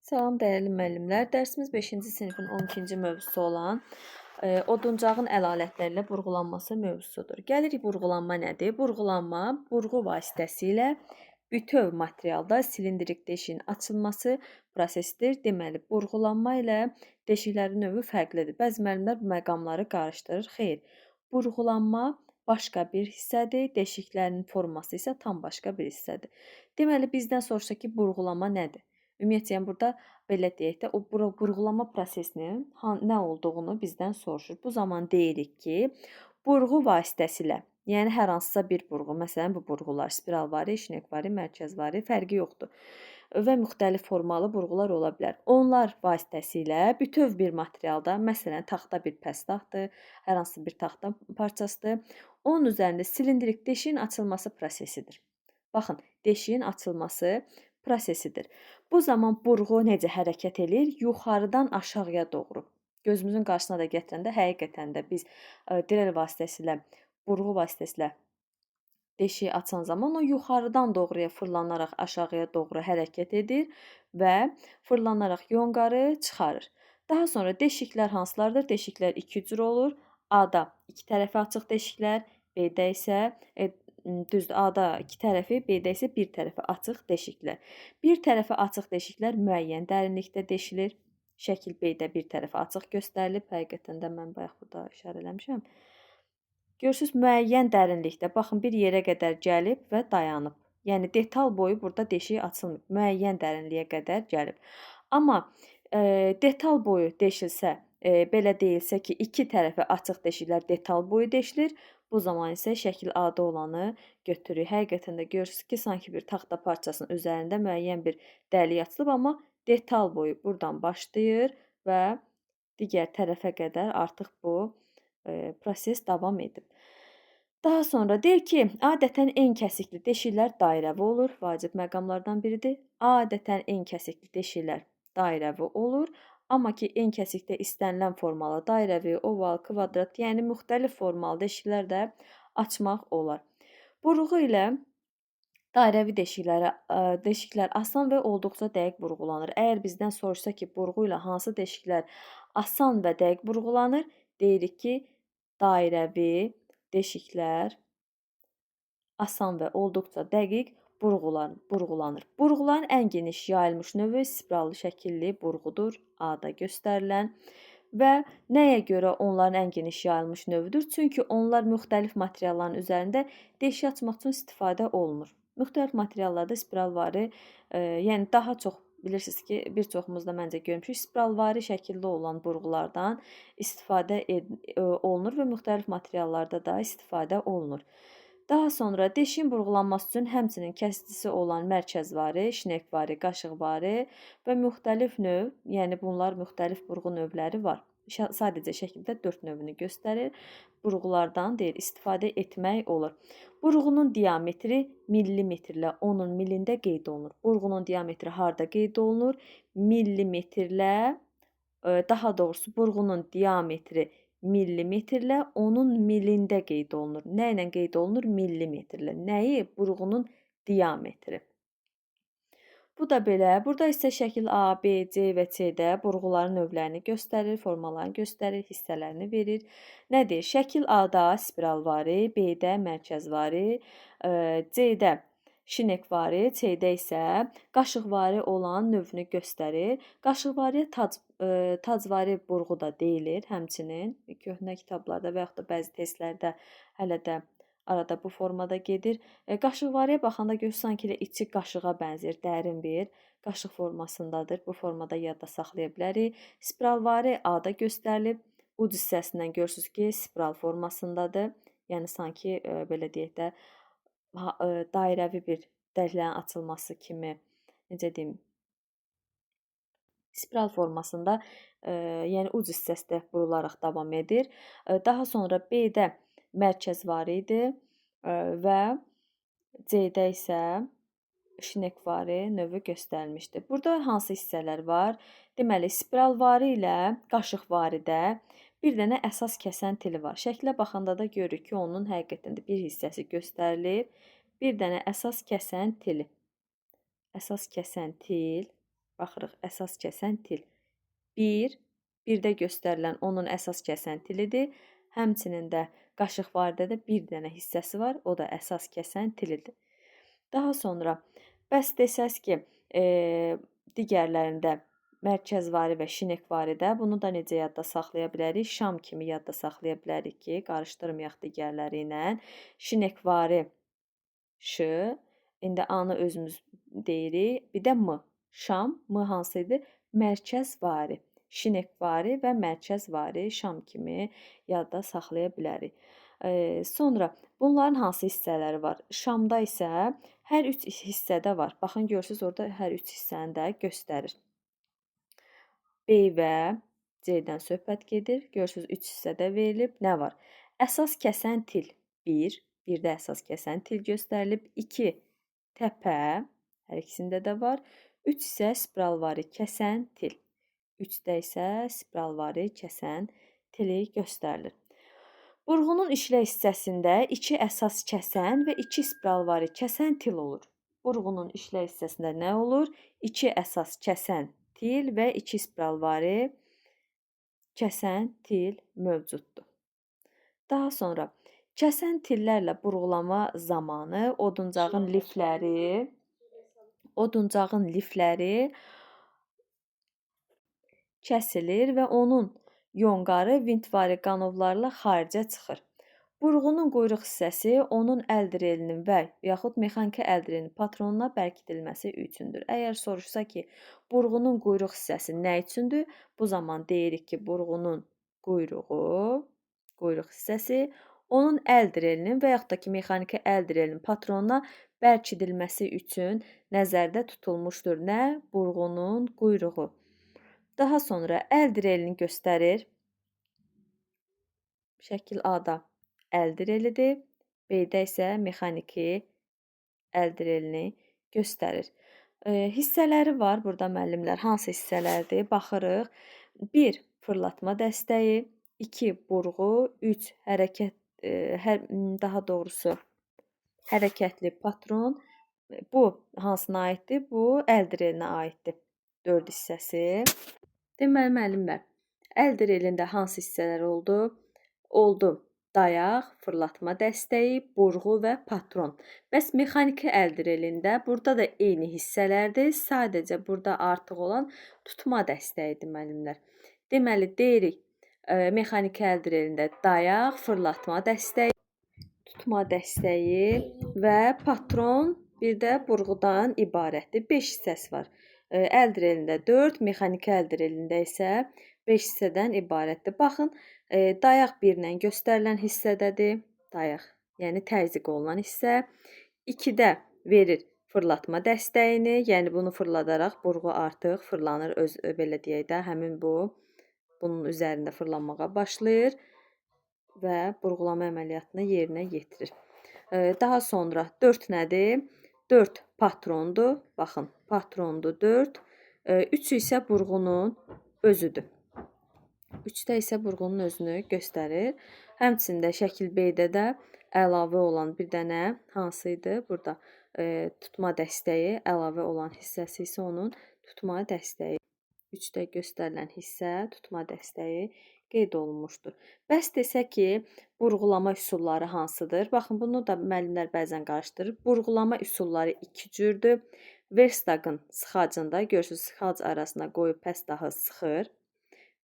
Salam dəyərli müəllimlər. Dərsimiz 5-ci sinifin 12-ci mövzusu olan oduncağın əl alətləri ilə burğulanması mövzusudur. Gəlirik burğulanma nədir? Burğulanma burğu vasitəsilə bütöv materialda silindrik deşiyin açılması prosesidir. Deməli, burğulanma ilə deşiklərin növü fərqlidir. Bəzi müəllimlər bu məqamları qarışdırır. Xeyr, burğulanma başqa bir hissədir, deşiklərin forması isə tam başqa bir hissədir. Deməli, bizdən soruşsa ki, burğulama nədir? Ümumiyyətcə, yəni burada belə deyək də, o burğulama prosesinin nə olduğunu bizdən soruşur. Bu zaman deyirik ki, burğu vasitəsilə, yəni hər hansısa bir burğu, məsələn bu burğular spiralvari, şnekvari, mərkəzvari, fərqi yoxdur və müxtəlif formalı burğular ola bilər. Onlar vasitəsilə bütöv bir materialda, məsələn taxta bir pəstahdır, hər hansı bir taxta parçasıdır, onun üzərində silindrik deşiyin açılması prosesidir. Baxın, deşiyin açılması prosesidir. Bu zaman burğu necə hərəkət eləyir? Yuxarıdan aşağıya doğru. Gözümüzün qarşısına da gətirəndə həqiqətən də biz direl vasitəsilə, burğu vasitəsilə deşiyi açan zaman o yuxarıdan doğruya fırlanaraq aşağıya doğru hərəkət edir və fırlanaraq yonqarı çıxarır. Daha sonra deşiklər hansılardır? Deşiklər iki cür olur. A-da iki tərəfi açıq deşiklər, B-də isə düzdür, A-da iki tərəfi, B-də isə bir tərəfi açıq deşiklər. Bir tərəfi açıq deşiklər müəyyən dərinlikdə deşilir. Şəkil B-də bir tərəfi açıq göstərilib. Həqiqətən də mən bayaq burada işarə eləmişəm. Görürsünüz, müəyyən dərinlikdə, baxın, bir yerə qədər gəlib və dayanıb. Yəni, detal boyu burada deşik açılmır. Müəyyən dərinliyə qədər gəlib. Amma detal boyu deşilsə, belə deyilsə ki, iki tərəfi açıq deşiklər detal boyu deşilir. Bu zaman isə şəkil A-da olanı götürürük. Həqiqətən də görürsünüz ki, sanki bir taxta parçasının üzərində müəyyən bir dəlik açılıb, amma detal boyu buradan başlayır və digər tərəfə qədər artıq bu proses davam edib. Daha sonra deyir ki, adətən en kəsikli deşiklər dairəvi olur. Vacib məqamlardan biridir. Adətən en kəsikli deşiklər dairəvi olur. Amma ki, en kəsikdə istənilən formalı dairəvi, oval, kvadrat, yəni müxtəlif formalı deşiklər də açmaq olar. Burğu ilə dairəvi deşiklər asan və olduqca dəqiq burğulanır. Əgər bizdən soruşsa ki, burğu ilə hansı deşiklər asan və dəqiq burğulanır, deyirik ki, dairəvi deşiklər asan və olduqca dəqiq burğulanır. Burğuların ən geniş yayılmış növü spirallı şəkilli burğudur, A-da göstərilən və nəyə görə onların ən geniş yayılmış növüdür? Çünki onlar müxtəlif materialların üzərində deşik açmaq üçün istifadə olunur. Müxtəlif materiallarda spiralvari, yəni daha çox bilirsiniz ki, bir çoxumuz da məncə görmüşük, spiralvari şəkildə olan burğulardan istifadə olunur və müxtəlif materiallarda da istifadə olunur. Daha sonra deşiyin burğulanması üçün həmçinin kəsicisi olan mərkəzvari, şnekvari, qaşıqvari və müxtəlif növ, yəni bunlar müxtəlif burğu növləri var. Sadəcə şəkildə 4 növünü göstərir. Burğulardan deyir, istifadə etmək olur. Burğunun diametri millimetrlə onun milində qeyd olunur. Burğunun diametri harda qeyd olunur? Millimetrlə, daha doğrusu burğunun diametri millimetrlə onun milində qeyd olunur. Nə ilə qeyd olunur? Millimetrlə. Nəyi? Burğunun diametri. Bu da belə. Burada isə şəkil A, B, C və C-də burğuların növlərini göstərir, formalarını göstərir, hissələrini verir. Nədir? Şəkil A-da spiralvari, B-də mərkəzvari, C-də şnekvari, C-də isə qaşıqvari olan növünü göstərir. Qaşıqvariyə tacvari burğu da deyilir. Həmçinin köhnə kitablarda və yaxud da bəzi testlərdə hələ də arada bu formada gedir. Qaşıqvariyə baxanda görürsünüz, sanki elə içi qaşığa bənzəyir, dərin bir qaşıq formasındadır. Bu formada yadda saxlaya bilərik. Spiralvari A-da göstərilib. Uc hissəsindən görürsünüz ki, spiral formasındadır. Yəni sanki belə deyək də, dairəvi bir dəliklərin açılması kimi, necə deyim, spiral formasında, yəni uc hissəsi də burularaq davam edir. Daha sonra B-də mərkəzvari idi və C-də isə şnekvari növü göstərilmişdir. Burada hansı hissələr var? Deməli, spiralvari ilə qaşıqvaridə bir dənə əsas kəsən tili var. Şəklə baxanda da görürük ki, onun həqiqətən də bir hissəsi göstərilib. Bir dənə əsas kəsən tili. Əsas kəsən til Baxırıq, əsas kəsən til. 1, 1-də göstərilən onun əsas kəsən tilidir. Həmçinin də qaşıqvaridə də bir dənə hissəsi var, o da əsas kəsən tilidir. Daha sonra, bəs desəz ki, digərlərində mərkəzvari və şinekvaridə bunu da necə yadda saxlaya bilərik? Şam kimi yadda saxlaya bilərik ki, qarışdırmayaq digərləri ilə. Şinekvari ş, indi A-nı özümüz deyirik, bir də M. Şam, M hansı idi? Mərkəzvari. Şinekvari və mərkəzvari şam kimi yadda saxlaya bilərik. Sonra bunların hansı hissələri var? Şamda isə hər üç hissədə var. Baxın, görürsünüz, orada hər üç hissəni də göstərir. B və C-dən söhbət gedir. Görürsünüz, üç hissədə verilib. Nə var? Əsas kəsən til 1, 1-də əsas kəsən til göstərilib. 2, təpə, hər ikisində də var. 3 isə spiralvari kəsən til. 3-də isə spiralvari kəsən tili göstərilir. Burğunun işlək hissəsində 2 əsas kəsən və 2 spiralvari kəsən til olur. Burğunun işlək hissəsində nə olur? 2 əsas kəsən til və 2 spiralvari kəsən til mövcuddur. Daha sonra kəsən tillərlə burğulama zamanı oduncağın lifləri kəsilir və onun yonqarı vintvari qanovlarla xaricə çıxır. Burğunun quyruq hissəsi onun əl drelinin və yaxud mexaniki əl drelinin patronuna bərkidilməsi üçündür. Əgər soruşsa ki, burğunun quyruq hissəsi nə üçündür? Bu zaman deyirik ki, burğunun quyruq hissəsi onun əl drelinin və yaxud da ki, mexaniki əl drelinin patronuna bərkidilməsi üçün nəzərdə tutulmuşdur. Nə? Burğunun quyruğu. Daha sonra əl drelini göstərir. Şəkil A-da əl drelidir. B-də isə mexaniki əl drelini göstərir. Hissələri var burada müəllimlər. Hansı hissələrdir? Baxırıq. 1. Fırlatma dəstəyi. 2. Burğu. 3. Hərəkət, daha doğrusu hərəkətli patron. Bu hansına aiddir? Bu əl drelinə aiddir. 4 hissəsi. Deməli, müəllimlər, əl drelində hansı hissələr oldu? Oldu dayaq, fırlatma dəstəyi, burğu və patron. Bəs mexaniki əl drelində burada da eyni hissələrdir. Sadəcə burada artıq olan tutma dəstəyidir, müəllimlər. Deməli, deyirik, mexaniki əl drelində dayaq, fırlatma dəstəyi, tutma dəstəyi və patron, bir də burğudan ibarətdir. 5 hissəsi var. Əl drelində 4, mexaniki əl drelində isə 5 hissədən ibarətdir. Baxın, dayaq 1 ilə göstərilən hissədədir. Dayaq, yəni təzyiq olunan hissə. 2-də verir fırlatma dəstəyini, yəni bunu fırladaraq burğu artıq fırlanır, öz, belə deyək də, həmin bunun üzərində fırlanmağa başlayır və burğulama əməliyyatını yerinə yetirir. Daha sonra 4 nədir? 4 patrondur. Baxın, patrondur 4. 3 isə burğunun özüdür. 3-də isə burğunun özünü göstərir. Həmçinin də şəkil B-də də əlavə olan bir dənə hansı idi? Burada tutma dəstəyi, əlavə olan hissəsi isə onun tutma dəstəyi. 3-də göstərilən hissə tutma dəstəyi qeyd olunmuşdur. Bəs desə ki, burğulama üsulları hansıdır? Baxın, bunu da müəllimlər bəzən qarışdırır. Burğulama üsulları 2 cürdür. Verstagın sıxacında, görürsünüz, sıxac arasına qoyub pəstahı sıxır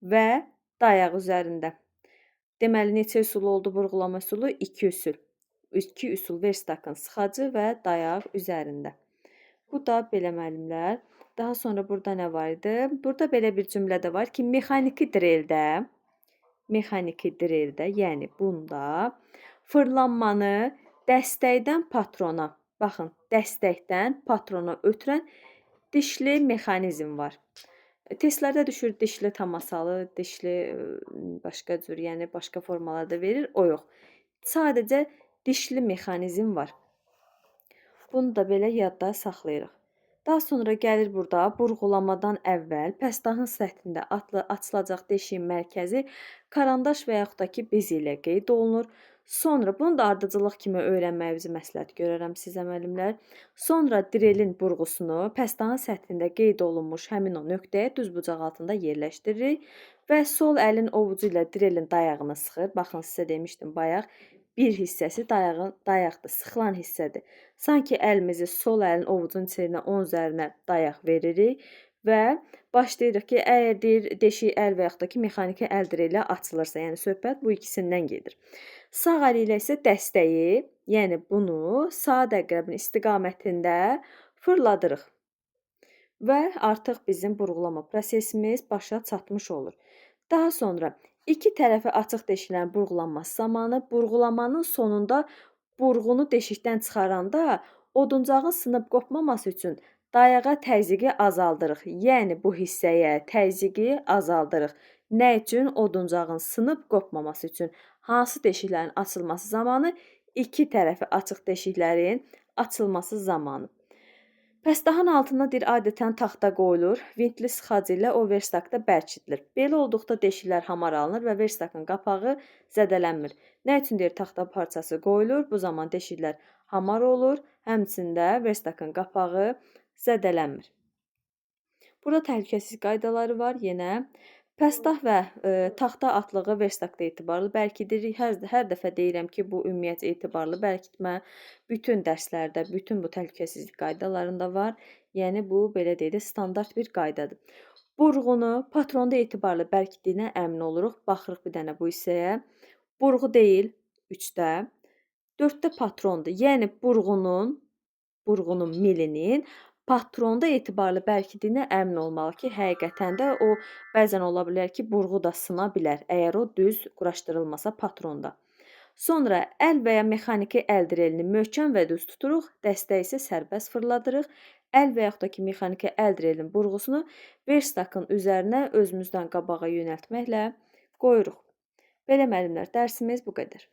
və dayaq üzərində. Deməli, neçə üsul oldu burğulama üsulu? 2 üsul. 2 üsul verstagın sıxacı və dayaq üzərində. Bu da belə müəllimlər. Daha sonra burada nə var idi? Burada belə bir cümlə də var ki, mexaniki dreldə, yəni bunda fırlanmanı dəstəkdən patrona, baxın, dəstəkdən patrona ötürən dişli mexanizm var. Testlərdə düşür dişli tamasalı, dişli başqa cür, yəni başqa formalarda verir, o yox. Sadəcə dişli mexanizm var. Bunu da belə yadda saxlayırıq. Daha sonra gəlir burada burğulamadan əvvəl pəstahın səthində açılacaq deşiyin mərkəzi karandaş və yaxud da ki, bez ilə qeyd olunur. Sonra bunu da ardıcıllıq kimi öyrənməyinizi məsləhət görərəm sizə müəllimlər. Sonra drelin burğusunu pəstahın səthində qeyd olunmuş həmin o nöqtəyə düz bucaq altında yerləşdiririk və sol əlin ovucu ilə drelin dayağını sıxır. Baxın, sizə demişdim bayaq, bir hissəsi dayaqdır, sıxılan hissədir. Sanki əlimizi sol əlin ovucun içərinə, onun üzərinə dayaq veririk və başlayırıq ki, əgər deyir, deşik əl və yaxud da ki, mexaniki əl dreli açılırsa, yəni söhbət bu ikisindən gedir. Sağ əli ilə isə dəstəyi, yəni bunu saat əqrəbinin istiqamətində fırladırıq və artıq bizim burğulama prosesimiz başa çatmış olur. Daha sonra iki tərəfi açıq deşiklərin burğulanması zamanı burğulamanın sonunda burğunu deşikdən çıxaranda oduncağın sınıb qopmaması üçün dayağa təzyiqi azaldırıq. Yəni bu hissəyə təzyiqi azaldırıq. Nə üçün? Oduncağın sınıb qopmaması üçün. Hansı deşiklərin açılması zamanı? İki tərəfi açıq deşiklərin açılması zamanı. Pəstahın altına deyir, adətən taxta qoyulur, vintli sıxacı ilə o verstakda bərkidilir. Belə olduqda deşiklər hamar alınır və verstakın qapağı zədələnmir. Nə üçün deyir, taxta parçası qoyulur? Bu zaman deşiklər hamar olur, həmçində verstakın qapağı zədələnmir. Burada təhlükəsizlik qaydaları var yenə. Pəstah və taxta atlığı verstakda etibarlı bərkidirik. Hər dəfə deyirəm ki, bu ümumiyyətcə etibarlı bərkitmə bütün dərslərdə, bütün bu təhlükəsizlik qaydalarında var. Yəni bu, belə deyək də, standart bir qaydadır. Burğunu patronda etibarlı bərkitdiyinə əmin oluruq. Baxırıq bir dənə bu hissəyə. Burğu deyil 3-də, 4-də patrondur. Yəni burğunun milinin patronda etibarlı bərkidiyinə əmin olmalı ki, həqiqətən də o bəzən ola bilər ki, burğu da sına bilər, əgər o düz quraşdırılmasa patronda. Sonra əl və ya mexaniki əl drelini möhkəm və düz tuturuq, dəstəyi isə sərbəst fırladırıq. Əl və yaxud da ki, mexaniki əl drelinin burğusunu verstakın üzərinə özümüzdən qabağa yönəltməklə qoyuruq. Belə müəllimlər, dərsimiz bu qədər.